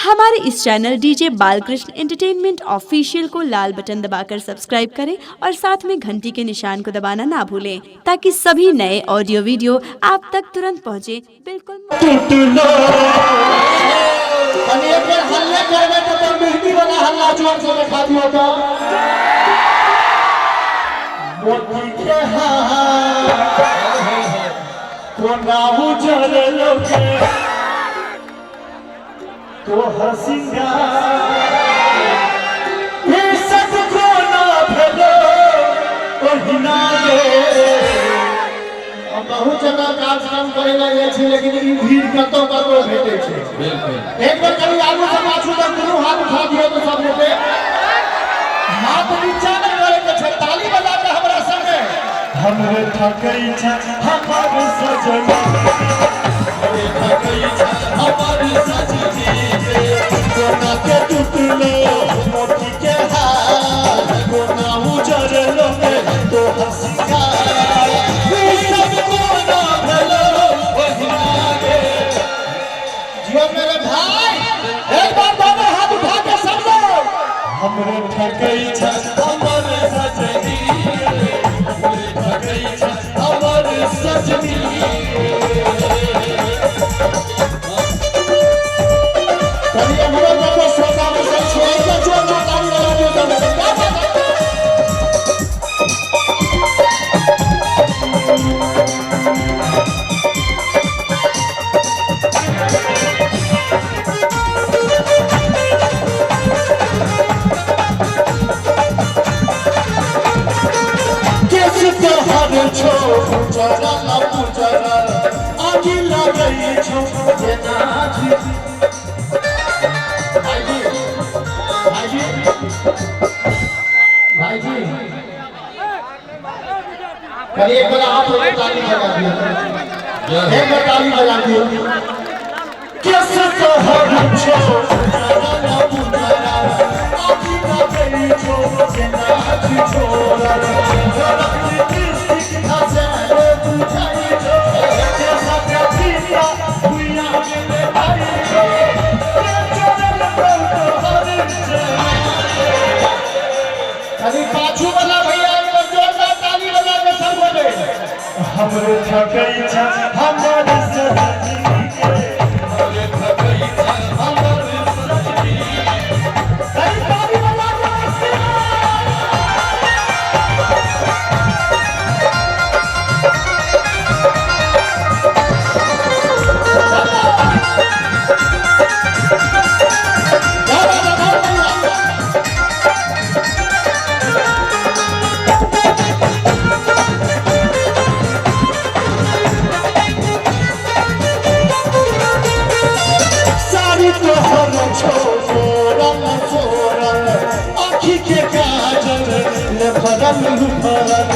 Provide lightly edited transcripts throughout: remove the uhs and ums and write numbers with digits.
हमारे इस channel DJ Balkrishna entertainment official को लाल बटन दबाकर सब्सक्राइब करें और साथ में घंटी के निशान को दबाना ना भूलें, ताकि सभी नए ऑडियो वीडियो आप तक तुरंत पहुंचे। बिल्कुल टूटलो। कनी एक बेर हल्ले करबै तऽ तब मेहंदी वाला हल्ला जोर से देखा दियौ तऽ। मोती के हार कोना उजर लोके तोहर सिंगार ई सब कोना भेलो ओहिना गे। हम बहुत जगह कार्यक्रम करे ला जाइ छी, लेकिन ई भीड़ कतौ कतौ भेटै छै। बिल्कुल। एक बेर कनी आगू से पाछू तक दुनू हाथ उठा दियौ तऽ सब गोटे। हाथ नीचा नहि करे के छै, ताली बजा के हमरा संगे। हमरे ठकै छै हमर सजनी, हमरे ठकै छै हमर सजनी रे। कोना के टूटलो मोती के हार, कोना उजरलो रे तोहर सिंगार, ई सब कोना भेलो ओहिना गे। जियो मेरे भाई, एक बार दोनों हाथ उठा के सब लोग। हमरे ठकै छै हमर सजनी रे, हमरे ठकै छै हमर सजनी रे। कनी हमरो कतौ श्रोता बैसल छै, एक बेर जोर जोर ताली बजा दियौ सब गोटे। क्या बात है? केस तोहर छौ उजरल उजरल, आगि लगै छौ जेना भाईजी, भाईजी, भाईजी, कनी एक बार आप लोग ताली बजा दियो, एक बार ताली बजा दियो। केस तोहर छौ उजरल उजरल, आगि लगै छौ जेना छिछोरल, लिपस्टिक खसैल बुझाइ छौ, केसक फीता भुइयाँ मे लेटाइ छौ, के चोरल तोहर चेना। कनी पाछू वाला भैया एक बार जोरदार ताली बजा के सब गोटे। हमरे ठकै छै हमर सजनी गे, हमरे ठकै छै हमर सजनी। कनी ताली बजा के मस्ती। क्या बात है, बहुत बढ़िया। साड़ी तोहर छौ सोरल सोरल, आँखि के काजल ले भरल भरल,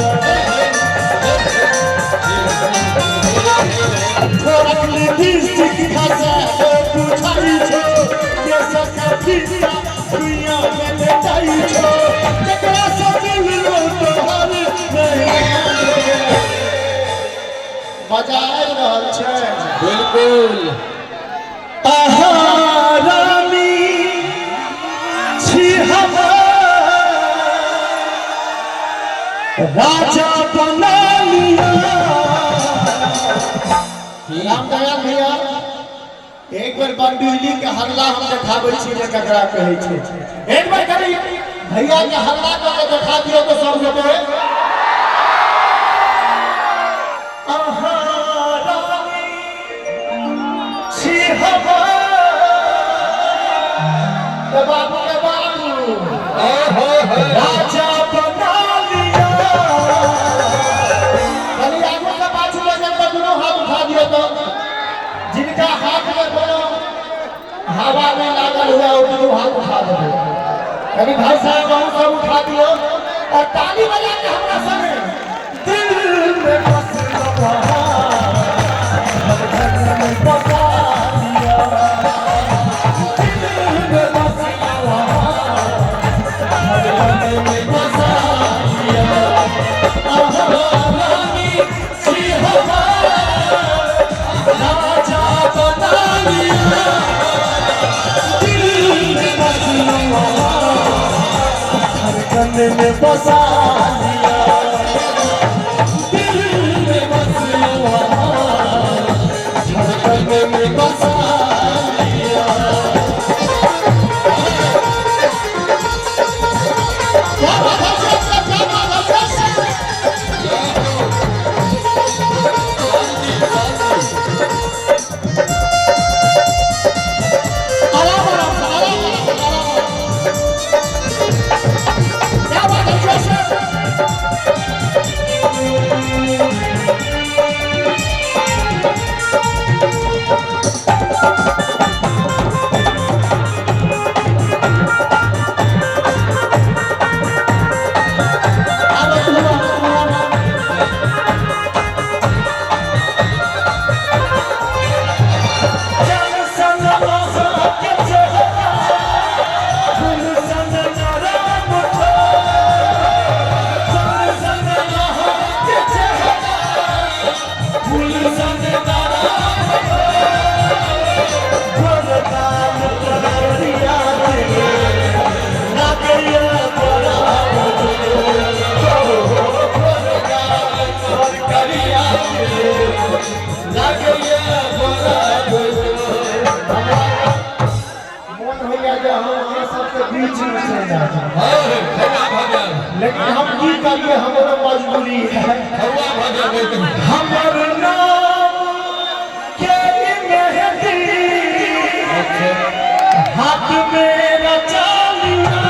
थोड़ा लिपस्टिक खसैल बुझाइ छौ, केसक फीता भुइयाँ मे लेटाइ छौ, केकरा से मिललो तोहर नैना गे। मजा आबि रहल छै। बिल्कुल। आहा रानी छी हमर, राजा बना लिया। रामदयाल भैया, एक बेर बंडुली के हल्ला हम देखाबै छी जे ककरा कहै छै। एक बेर कनी भैया के हल्ला कऽ के देखा दियौ तऽ सब गोटे। आहा रानी छी हमर, के बाबू के बाबू, राजा बना लिया। कनी आगू से पाछू लऽ जाए तऽ दुनू हाथ उठा दियौ तऽ। जिनका हाथ में कोनो हवा में लागल हुआ ओ दुनू हाथ उठा देबै। कनी भाई साहब अहूँ सब उठा दियौ और ताली बजा के हमरा संगे। दिल में बस धड़कन में बसा लिया, दिल में बस धड़कन में बसा लिया। आहा रानी छी हमर, राजा बना लिया। दिल धड़कन में बसा लिया। दिल में बस लो, धड़कन में बसा लिया। क्या बात है सर, क्या बात है सर। आराम आराम से, आराम आराम से, आराम आराम। क्या बात है सर। आराम आराम, आराम। चल संग के चेहरा, फूल संग नरम ठो। चल संग के चेहरा, फूल संग नरम ठो। गोरदान करिया रे, नागरिया बड़ा गोरदान करिया रे, नागरिया बड़ा। मोन होइया जे हम अहाँ सबके बीच में चलि जाए, लेकिन हम की करिए, हमरो मजबूरी है। हमर नाम के मेहंदी हाथ में रचा लिया।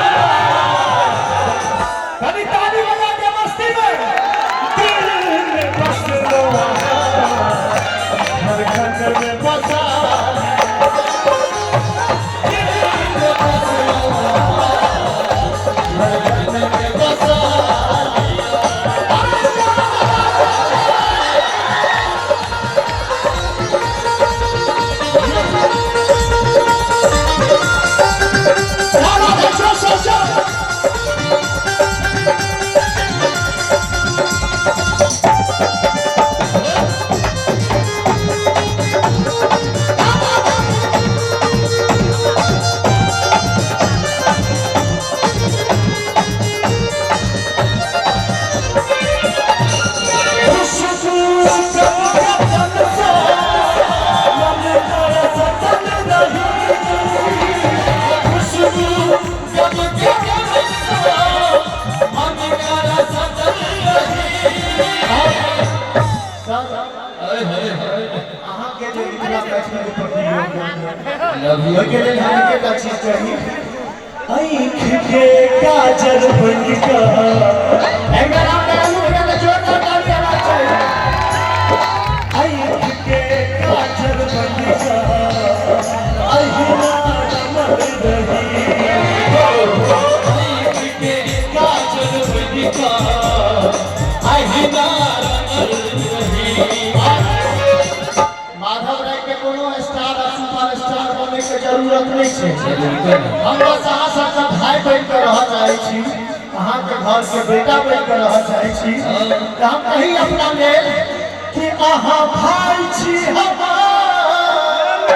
कभी ताली बजा के मस्ती में। दिल में बस लो, धड़कन में बसा। दिल में बस लो, धड़कन में बसा। क्या बात है सर, सर, सर। खुशबू गम से मन कर सतन रही। खुशबू गम के गम से मन कर सतन रही। सर, अहाँके जे मिथिला मैथिली के प्रति योगदान यऽ, ओहिके लेल हम एकेटा चीज कही, आँख के काजल बन कर। एक बार आप दयालु भैया के जोरदार ताली आवाज चाहिए। आँख के काजल बन कर अहिना रमन रही। आँख के काजल बन कर अहिना रमन रही। माधव राय के कोनो स्टार आ सुपर स्टार बने के जरूरत नहीं छै। हम बस अहाँ सबके भाई बनि के रह चाहै छी, अहाँके घर के बेटा बनि के रह चाहै छी। तऽ हम कही अपना लेल कि अहाँ भाई छी हमार।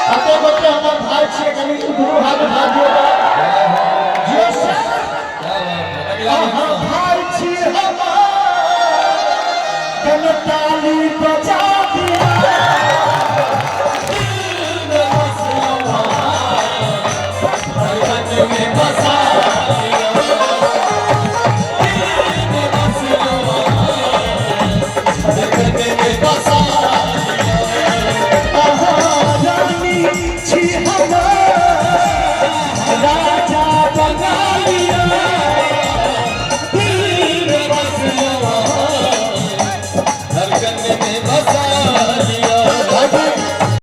कते गोटे हमर भाई